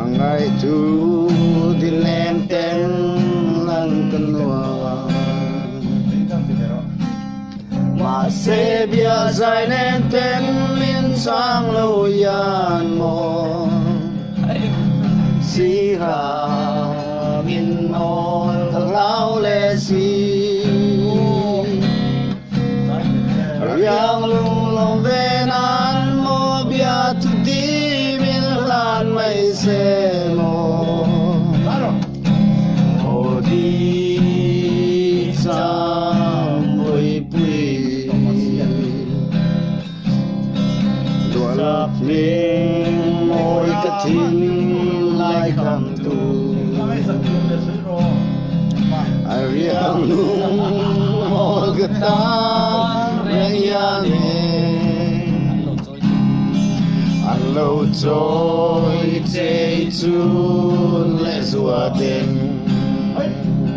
A ngai chu dil nem ten an ka nuam. Mahse bia zai nem ten min chang lo hian maw. Sira min nawl ka hlau leh si. Riang lunglawm ve nan maw bia thu dim in hlan mai se maw. Aw di cham puipui Luah hming mawi ka thin lai kham tu. A riang lung ka tan reng hian e An lo chawi chei chun leh zua ten.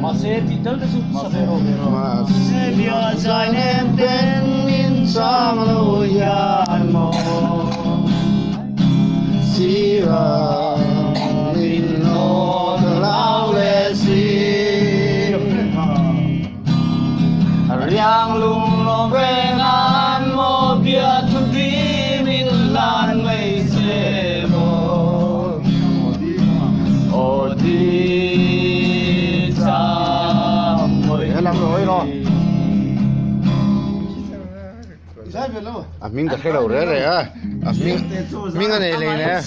Mahse tih tel te chu sa ve rawh. Mahse bia zai nem ten min chang lo hian maw. Riang lung lo ve nan maw bia thu dim in lan mai se maw aw di cham mawi. A hming ka hre lo reh reh a, a hming hming a nei hlei nen.